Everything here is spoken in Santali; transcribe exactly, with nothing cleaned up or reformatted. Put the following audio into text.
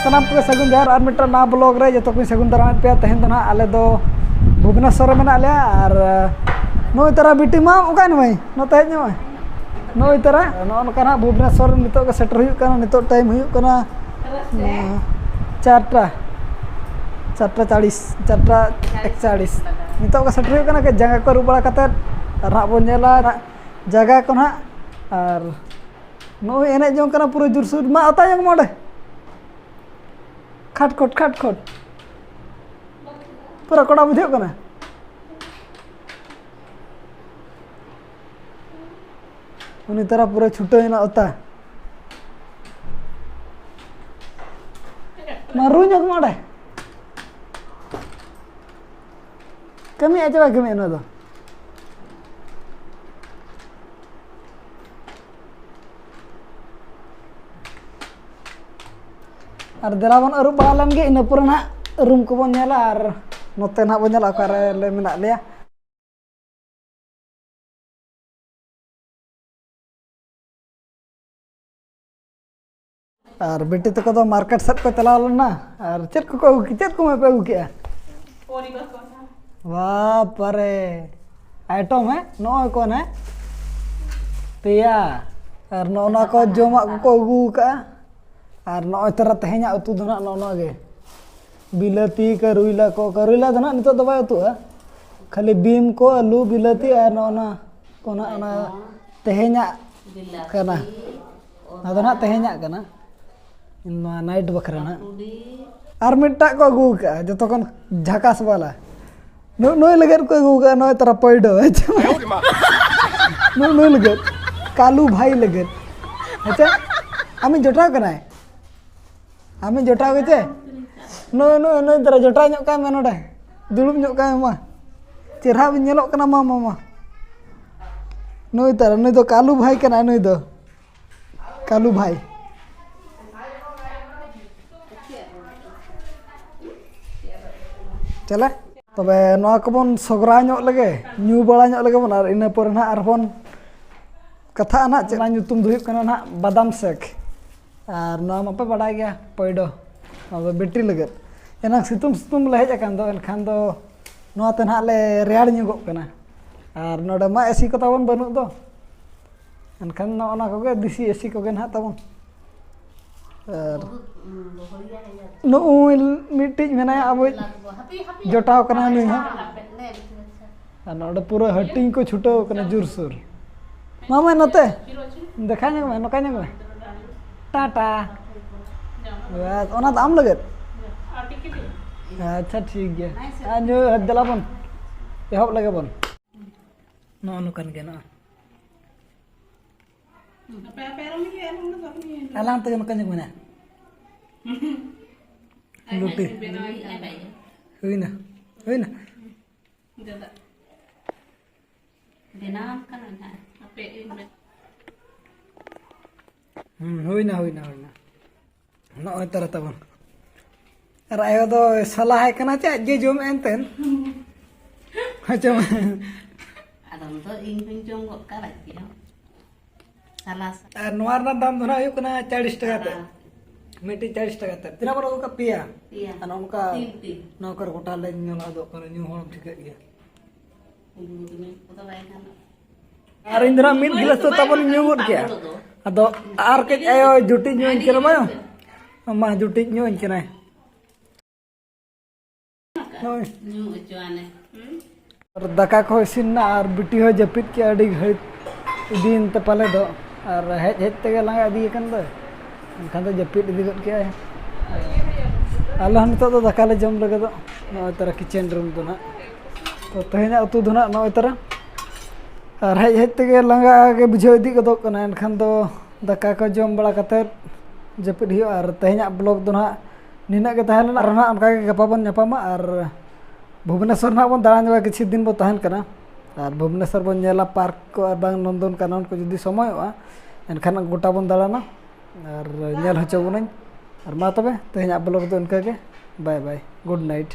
ᱥᱟᱱᱟᱢ ᱠᱚᱜᱮ ᱥᱟᱹᱜᱩᱱ ᱡᱚᱦᱟᱨ ᱟᱨ ᱢᱤᱫᱴᱟᱝ ᱱᱟᱣᱟ ᱵᱞᱚᱜ ᱨᱮ ᱡᱚᱛᱚ ᱠᱚᱧ ᱥᱟᱹᱜᱩᱱ ᱫᱟᱨᱟᱢᱮᱫ ᱯᱮᱭᱟ᱾ ᱛᱮᱦᱮᱧ ᱫᱚ ᱱᱟᱦᱟᱜ ᱟᱞᱮ ᱫᱚ ᱵᱷᱩᱵᱽᱱᱮᱥᱚᱨ ᱨᱮ ᱢᱮᱱᱟᱜ ᱞᱮᱭᱟ ᱟᱨ ᱱᱚᱜᱼᱚᱭ ᱛᱟᱨᱟ ᱵᱤᱴᱤ ᱢᱟ ᱚᱠᱟᱭ ᱱᱟᱢᱟᱭ? ᱱᱚᱛᱮ ᱦᱮᱡ ᱧᱚᱜ ᱢᱮ᱾ ᱱᱚᱜᱼᱚᱭ ᱛᱟᱨᱟ ᱱᱚᱜᱼᱚ ᱱᱚᱝᱠᱟ ᱱᱟᱦᱟᱜ ᱵᱷᱩᱵᱽᱱᱮᱥᱚᱨ ᱨᱮ ᱱᱤᱛᱚᱜ ᱜᱮ ᱥᱮᱴᱮᱨ ᱦᱩᱭᱩᱜ ᱠᱟᱱᱟ᱾ ᱱᱤᱛᱚᱜ ᱴᱟᱭᱤᱢ ᱦᱩᱭᱩᱜ ᱠᱟᱱᱟ ᱪᱟᱨᱴᱟ, ᱪᱟᱨᱴᱟ ᱪᱟᱲᱤᱥ, ᱪᱟᱨᱴᱟ ᱮᱠᱪᱟᱲᱤᱥ᱾ ᱱᱤᱛᱚᱜ ᱜᱮ ᱥᱮᱴᱮᱨ ᱦᱩᱭᱩᱜ ᱠᱟᱱᱟ᱾ ᱠᱟᱹᱡ ᱡᱟᱸᱜᱟ ᱠᱚ ᱟᱹᱨᱩᱵ ᱵᱟᱲᱟ ᱠᱟᱛᱮᱫ ᱟᱨ ᱱᱟᱦᱟᱜ ᱵᱚᱱ ᱧᱮᱞᱟ ᱱᱟᱦᱟᱜ ᱡᱟᱭᱜᱟ ᱠᱚ ᱱᱟᱦᱟᱜ᱾ ᱟᱨ ᱱᱚᱜᱼᱚᱭ ᱮᱱᱮᱡ ᱡᱚᱝ ᱠᱟᱱᱟ ᱯᱩᱨᱟᱹ ᱡᱳᱨᱥᱳᱨ᱾ ᱢᱟ ᱚᱛᱟ ᱧᱚᱜ ᱢᱮ ᱚᱸᱰᱮ᱾ ᱠᱷᱟᱴ ᱠᱷᱚᱴ, ᱠᱷᱟᱴ ᱠᱷᱚᱴ᱾ ᱯᱩᱨᱟᱹ ᱠᱚᱲᱟ ᱵᱩᱡᱷᱟᱹᱜ ᱠᱟᱱᱟ᱾ ᱩᱱᱤ ᱛᱟᱨᱟ ᱯᱩᱨᱟᱹ ᱪᱷᱩᱴᱟᱹᱣ ᱮᱱᱟ ᱚᱛᱟ᱾ ᱢᱟ ᱨᱩ ᱧᱚᱜ ᱢᱮ ᱚᱸᱰᱮ᱾ ᱠᱟᱹᱢᱤᱭᱮᱫᱼᱟ ᱪᱮ ᱵᱟᱭ ᱠᱟᱹᱢᱤᱭᱮᱫᱼᱟ ᱱᱚᱣᱟ ᱫᱚ? ᱟᱨ ᱫᱮᱞᱟ ᱵᱚᱱ ᱟᱹᱨᱩᱵ ᱵᱟᱲᱟ ᱞᱮᱱ ᱜᱮ, ᱤᱱᱟᱹ ᱯᱚᱨᱮ ᱱᱟᱦᱟᱜ ᱨᱩᱢ ᱠᱚᱵᱚᱱ ᱧᱮᱞᱟ ᱟᱨ ᱱᱚᱛᱮ ᱱᱟᱦᱟᱜ ᱵᱚᱱ ᱧᱮᱞᱟ ᱚᱠᱟᱨᱮ ᱞᱮ ᱢᱮᱱᱟᱜ ᱞᱮᱭᱟ᱾ ᱟᱨ ᱵᱤᱴᱤ ᱛᱟᱠᱚ ᱫᱚ ᱢᱟᱨᱠᱮᱴ ᱥᱮᱫ ᱠᱚ ᱪᱟᱞᱟᱣ ᱞᱮᱱᱟ᱾ ᱟᱨ ᱪᱮᱫ ᱠᱚᱠᱚ ᱟᱹᱜᱩ ᱠᱮ-, ᱪᱮᱫ ᱠᱚ ᱯᱮ ᱟᱹᱜᱩ ᱠᱮᱜᱼᱟ? ᱯᱚᱨᱤᱵᱟ ᱠᱚ᱾ ᱵᱟᱯ ᱨᱮ, ᱟᱭᱴᱚᱢ ᱦᱮᱸ, ᱱᱚᱜᱼᱚᱭ ᱠᱚ ᱚᱱᱮ ᱯᱮᱭᱟ᱾ ᱟᱨ ᱱᱚᱜᱼᱚ ᱱᱚᱣᱟ ᱠᱚ ᱡᱚᱢᱟᱜ ᱠᱚᱠᱚ ᱟᱹᱜᱩ ᱠᱟᱜᱼᱟ᱾ ᱟᱨ ᱱᱚᱜᱼᱚᱭ ᱛᱚᱨᱟ ᱛᱮᱦᱮᱧᱟᱜ ᱩᱛᱩ ᱫᱚ ᱱᱟᱜ ᱱᱚᱜᱼᱚ ᱱᱚᱣᱟ ᱜᱮ, ᱵᱤᱞᱟᱹᱛᱤ, ᱠᱟᱹᱨᱩᱭᱞᱟ ᱠᱚ᱾ ᱠᱟᱹᱨᱩᱭᱞᱟ ᱫᱚ ᱱᱟᱜ ᱱᱤᱛᱚᱜ ᱫᱚ ᱵᱟᱭ ᱩᱛᱩᱜᱼᱟ, ᱠᱷᱟᱹᱞᱤ ᱵᱤᱢ ᱠᱚ, ᱟᱹᱞᱩ, ᱵᱤᱞᱟᱹᱛᱤ ᱟᱨ ᱱᱚᱜᱼᱚ ᱱᱟ ᱠᱚ ᱱᱟᱜ ᱚᱱᱟ ᱛᱮᱦᱮᱧᱟᱜ ᱠᱟᱱᱟ᱾ ᱚᱱᱟ ᱫᱚ ᱱᱟᱜ ᱛᱮᱦᱮᱧᱟᱜ ᱠᱟᱱᱟ, ᱱᱚᱣᱟ ᱱᱟᱭᱤᱴ ᱵᱟᱠᱷᱨᱟ ᱱᱟᱜ᱾ ᱟᱨ ᱢᱤᱫᱴᱟᱜ ᱠᱚ ᱟᱹᱜᱩ ᱠᱟᱜᱼᱟ ᱡᱚᱛᱚ ᱠᱷᱚᱱ ᱡᱷᱟᱠᱟᱥ ᱵᱟᱞᱟ᱾ ᱱᱩ-, ᱱᱩᱭ ᱞᱟᱹᱜᱤᱫ ᱠᱚ ᱟᱹᱜᱩ ᱠᱟᱜᱼᱟ ᱱᱚᱜᱼᱚᱭ ᱛᱟᱨᱟ ᱯᱟᱹᱭᱰᱚ᱾ ᱟᱪᱪᱷᱟ᱾ ᱱᱩ-, ᱱᱩᱭ ᱞᱟᱹᱜᱤᱫ, ᱠᱟᱞᱩ ᱵᱷᱟᱭ ᱞᱟᱹᱜᱤᱫ᱾ ᱟᱪᱪᱷᱟ, ᱟᱢᱤᱡ ᱡᱚᱴᱟᱣ ᱠᱟᱱᱟᱭ? ᱟᱢᱤᱡ ᱡᱚᱴᱟᱣ ᱜᱮ ᱪᱮ? ᱱᱩᱭ, ᱱᱩᱭ, ᱱᱩᱭ ᱛᱟᱨᱟ ᱡᱚᱴᱟᱣ ᱧᱚᱜ ᱠᱟᱭ ᱢᱮ ᱱᱚᱰᱮ᱾ ᱫᱩᱲᱩᱵ ᱧᱚᱜ ᱠᱟᱭ ᱢᱮ ᱢᱟ᱾ ᱪᱮᱦᱨᱟ ᱵᱤᱱ ᱧᱮᱞᱚᱜ ᱠᱟᱱᱟ ᱢᱟ, ᱢᱟ, ᱢᱟ᱾ ᱱᱩᱭ ᱛᱟᱨᱟ, ᱱᱩᱭ ᱫᱚ ᱠᱟᱞᱩ ᱵᱷᱟᱭ ᱠᱟᱱᱟᱭ ᱱᱩᱭ ᱫᱚ᱾ ᱠᱟᱞᱩ ᱵᱷᱟᱭ᱾ ᱪᱟᱞᱮ? ᱛᱚᱵᱮ ᱱᱚᱣᱟ ᱠᱚᱵᱚᱱ ᱥᱚᱜᱽᱨᱟ ᱧᱚᱜ ᱞᱮᱜᱮ, ᱧᱩ ᱵᱟᱲᱟ ᱧᱚᱜ ᱞᱮᱜᱮ ᱵᱚᱱ, ᱟᱨ ᱤᱱᱟᱹ ᱯᱚᱨᱮ ᱱᱟᱦᱟᱜ ᱟᱨᱦᱚᱸ ᱵᱚᱱ ᱠᱟᱛᱷᱟᱜᱼᱟ ᱱᱟᱦᱟᱜ᱾ ᱪᱮᱫ ᱚᱱᱟ ᱧᱩᱛᱩᱢ ᱫᱚ ᱦᱩᱭᱩᱜ ᱠᱟᱱᱟ ᱱᱟᱦᱟᱜ ᱵᱟᱫᱟᱢ ᱥᱮᱠ, ᱟᱨ ᱱᱚᱣᱟ ᱢᱟᱯᱮ ᱵᱟᱰᱟᱭ ᱜᱮᱭᱟ, ᱯᱟᱹᱭᱰᱚ᱾ ᱟᱫᱚ ᱵᱮᱴᱨᱤ ᱞᱟᱹᱜᱤᱫ᱾ ᱮᱱᱟᱝ ᱥᱤᱛᱩᱝ ᱥᱤᱛᱩᱝ ᱞᱮ ᱦᱮᱡ ᱟᱠᱟᱱ ᱫᱚ, ᱮᱱᱠᱷᱟᱱ ᱫᱚ ᱱᱚᱣᱟ ᱛᱮ ᱱᱟᱦᱟᱜ ᱞᱮ ᱨᱮᱭᱟᱲ ᱧᱚᱜᱚᱜ ᱠᱟᱱᱟ᱾ ᱟᱨ ᱱᱚᱰᱮ ᱢᱟ ᱮᱥᱤ ᱠᱚ ᱛᱟᱵᱚᱱ ᱵᱟᱹᱱᱩᱜ ᱫᱚ, ᱮᱱᱠᱷᱟᱱ ᱱᱚᱜᱼᱚ ᱱᱟ ᱠᱚᱜᱮ ᱫᱮᱥᱤ ᱮᱥᱤ ᱠᱚᱜᱮ ᱱᱟᱦᱟᱜ ᱛᱟᱵᱚᱱ᱾ ᱟᱨ ᱱᱩᱜᱼᱩᱭ ᱢᱤᱫᱴᱤᱡ ᱢᱮᱱᱟᱭᱟ ᱟᱵᱚᱭᱤᱡ, ᱡᱚᱴᱟᱣ ᱠᱟᱱᱟ ᱱᱩᱭ ᱦᱚᱸ᱾ ᱟᱨ ᱱᱚᱰᱮ ᱯᱩᱨᱟᱹ ᱦᱟᱹᱴᱤᱧ ᱠᱚ ᱪᱷᱩᱴᱟᱹᱣ ᱠᱟᱱᱟ ᱡᱳᱨᱥᱳᱨ᱾ ᱢᱟ ᱢᱟ ᱱᱚᱛᱮ ᱫᱮᱠᱷᱟ ᱧᱚᱜ ᱢᱮ, ᱱᱚᱝᱠᱟ ᱧᱚᱜ ᱢᱮ᱾ ᱴᱟᱴᱟ᱾ ᱵᱟᱥ, ᱚᱱᱟ ᱫᱚ ᱟᱢ ᱞᱟᱹᱜᱤᱫ? ᱟᱪᱪᱷᱟ, ᱴᱷᱤᱠ ᱜᱮᱭᱟ᱾ ᱟᱨ ᱧᱩ ᱫᱮᱞᱟ ᱵᱚᱱ ᱮᱦᱚᱵ ᱞᱮᱜᱮ ᱵᱚᱱ᱾ ᱱᱚᱜᱼᱚ ᱱᱚᱝᱠᱟᱱ ᱜᱮ ᱱᱚᱜᱼᱚᱭ᱾ ᱟᱯᱮ ᱟᱯᱮ ᱟᱨᱚ ᱢᱤᱫ ᱟᱨᱚ ᱚᱸᱰᱮ ᱫᱚ ᱟᱨᱚ ᱢᱤᱫ ᱟᱞᱟᱝ ᱛᱮᱜᱮ ᱱᱚᱝᱠᱟ ᱧᱚᱜ ᱢᱮᱱᱟ᱾ ᱞᱩᱴᱤ᱾ ᱵᱮᱱᱟᱣ ᱦᱩᱭᱩᱜᱼᱟ᱾ ᱦᱩᱭᱱᱟ, ᱦᱩᱭᱱᱟ᱾ ᱫᱟᱫᱟ᱾ ᱵᱮᱱᱟᱣᱟᱢ ᱠᱟᱱᱟ ᱱᱟᱦᱟᱜ᱾ ᱦᱟᱯᱮ ᱤᱧ ᱵᱮ- ᱦᱩᱸ, ᱦᱩᱭᱱᱟ, ᱦᱩᱭᱱᱟ, ᱦᱩᱭᱱᱟ᱾ ᱱᱚᱜᱼᱚᱭ ᱛᱟᱨᱟ ᱛᱟᱵᱚᱱ᱾ ᱟᱨ ᱟᱭᱳ ᱫᱚ ᱥᱟᱞᱟᱭ ᱠᱟᱱᱟ ᱪᱮ ᱟᱡ ᱜᱮ ᱡᱚᱢᱮᱫ ᱮᱱᱛᱮ? ᱦᱮᱸ ᱪᱮ ᱵᱟᱝ? ᱟᱫᱚᱢ ᱫᱚ ᱤᱧ ᱦᱚᱸᱧ ᱡᱚᱢ ᱜᱚᱫ ᱠᱟᱜ ᱟᱡ ᱜᱮ᱾ ᱥᱟᱞᱟ ᱥᱟᱞᱟ᱾ ᱟᱨ ᱱᱚᱣᱟ ᱨᱮᱱᱟᱜ ᱫᱟᱢ ᱫᱚ ᱱᱟᱦᱟᱜ ᱦᱩᱭᱩᱜ ᱠᱟᱱᱟ ᱪᱟᱞᱤᱥ ᱴᱟᱠᱟ ᱛᱮ᱾ ᱦᱮᱸ᱾ ᱢᱤᱫᱴᱤᱡ ᱪᱟᱞᱤᱥ ᱴᱟᱠᱟ ᱛᱮ᱾ ᱛᱤᱱᱟᱹᱜ ᱵᱚᱱ ᱟᱹᱜᱩ ᱠᱟᱜ? ᱯᱮᱭᱟ᱾ ᱯᱮᱭᱟ᱾ ᱟᱨ ᱱᱚᱝᱠᱟ ᱛᱤᱱ, ᱛᱤᱱ᱾ ᱱᱚᱣᱟ ᱠᱚᱨᱮ ᱜᱚᱴᱟ ᱞᱮ ᱧᱮᱞ ᱟᱫᱚᱜ ᱠᱟᱱᱟ, ᱧᱩ ᱦᱚᱲ ᱴᱷᱤᱠᱟᱹᱜ ᱜᱮᱭᱟ᱾ ᱩᱰᱩᱠ ᱢᱮ, ᱠᱚᱫᱚ ᱵᱟᱭ ᱜᱟᱱᱚᱜᱼᱟ᱾ ᱟᱨ ᱤᱧ ᱫᱚ ᱱᱟᱜ ᱢᱤᱫ ᱜᱤᱞᱟᱹᱥ ᱫᱚ ᱛᱟᱵᱚᱱ ᱧᱩ ᱜᱚᱫ ᱠᱮᱜᱼᱟ᱾ ᱟᱫᱚ ᱟᱨ ᱠᱟᱹᱡ ᱟᱭᱳ ᱡᱩᱴᱤᱡ ᱧᱩ ᱟᱹᱧ ᱠᱟᱱᱟ ᱵᱟᱝ? ᱢᱟ ᱡᱩᱴᱤᱡ ᱧᱩ ᱟᱹᱧ ᱠᱟᱱᱟᱭ᱾ ᱱᱚᱜᱼᱚᱭ᱾ ᱧᱩ ᱦᱚᱪᱚᱣᱟᱱᱮ᱾ ᱟᱨ ᱫᱟᱠᱟ ᱠᱚ ᱤᱥᱤᱱ ᱱᱟ ᱟᱨ ᱵᱤᱴᱤ ᱦᱚᱸ ᱡᱟᱹᱯᱤᱫ ᱠᱮᱜᱼᱟ ᱟᱹᱰᱤ ᱜᱷᱟᱹᱲᱤᱡ ᱤᱫᱤᱭᱮᱱ ᱛᱮ ᱯᱟᱞᱮ ᱫᱚ᱾ ᱟᱨ ᱦᱮᱡ ᱦᱮᱡ ᱛᱮᱜᱮ ᱞᱟᱸᱜᱟ ᱤᱫᱤᱭᱮ ᱠᱟᱱ ᱫᱚᱭ᱾ ᱮᱱᱠᱷᱟᱱ ᱫᱚ ᱡᱟᱹᱯᱤᱫ ᱤᱫᱤ ᱜᱚᱫ ᱠᱮᱜᱼᱟᱭ᱾ ᱟᱞᱮ ᱦᱚᱸ ᱱᱤᱛᱚᱜ ᱫᱚ ᱫᱟᱠᱟ ᱞᱮ ᱡᱚᱢ ᱞᱟᱹᱜᱤᱫᱚᱜ᱾ ᱱᱚᱜᱼᱚᱭ ᱛᱟᱨᱟ ᱠᱤᱪᱮᱱ ᱨᱩᱢ ᱫᱚ ᱱᱟᱜ᱾ ᱛᱚ ᱛᱮᱦᱮᱧᱟᱜ ᱩᱛᱩ ᱫᱚ ᱱᱟᱜ ᱱᱚᱜᱼᱚᱭ ᱛᱟᱨᱟ᱾ ᱟᱨ ᱦᱮᱡ ᱦᱮᱡ ᱛᱮᱜᱮ ᱞᱟᱸᱜᱟ ᱜᱮ ᱵᱩᱡᱷᱟᱹᱣ ᱤᱫᱤ ᱜᱚᱫᱚᱜ ᱠᱟᱱᱟ᱾ ᱮᱱᱠᱷᱟᱱ ᱫᱚ ᱫᱟᱠᱟ ᱠᱚ ᱡᱚᱢ ᱵᱟᱲᱟ ᱠᱟᱛᱮᱫ ᱡᱟᱹᱯᱤᱫ ᱦᱩᱭᱩᱜᱼᱟ᱾ ᱟᱨ ᱛᱮᱦᱮᱧᱟᱜ ᱵᱞᱚᱜ ᱫᱚ ᱱᱟᱜ ᱱᱤᱱᱟᱹᱜ ᱜᱮ ᱛᱟᱦᱮᱸ ᱞᱮᱱᱟ᱾ ᱟᱨ ᱱᱟᱜ ᱚᱱᱠᱟ ᱜᱮ ᱜᱟᱯᱟ ᱵᱚᱱ ᱧᱟᱯᱟᱢᱟ᱾ ᱟᱨ ᱵᱷᱩᱵᱽᱱᱮᱥᱚᱨ ᱱᱟᱜ ᱵᱚᱱ ᱫᱟᱬᱟ ᱧᱚᱜᱟ, ᱠᱤᱪᱷᱩ ᱫᱤᱱ ᱵᱚᱱ ᱛᱟᱦᱮᱱ ᱠᱟᱱᱟ᱾ ᱟᱨ ᱵᱷᱩᱵᱽᱱᱮᱥᱚᱨ ᱵᱚᱱ ᱧᱮᱞᱟ ᱯᱟᱨᱠ ᱠᱚ ᱟᱨ ᱵᱟᱝ ᱱᱚᱱᱫᱚᱱ ᱠᱟᱱᱚᱱ ᱠᱚ ᱡᱩᱫᱤ ᱥᱚᱢᱚᱭᱚᱜᱼᱟ, ᱮᱱᱠᱷᱟᱱ ᱜᱚᱴᱟ ᱵᱚᱱ ᱫᱟᱬᱟᱱᱟ᱾ ᱟᱨ ᱧᱮᱞ ᱦᱚᱪᱚ ᱵᱚᱱᱟᱹᱧ᱾ ᱟᱨ ᱢᱟ ᱛᱚᱵᱮ, ᱛᱮᱦᱮᱧᱟᱜ ᱵᱞᱚᱜ ᱫᱚ ᱤᱱᱠᱟᱹ ᱜᱮ᱾ ᱵᱟᱭ ᱵᱟᱭ, ᱜᱩᱰ ᱱᱟᱭᱤᱴ᱾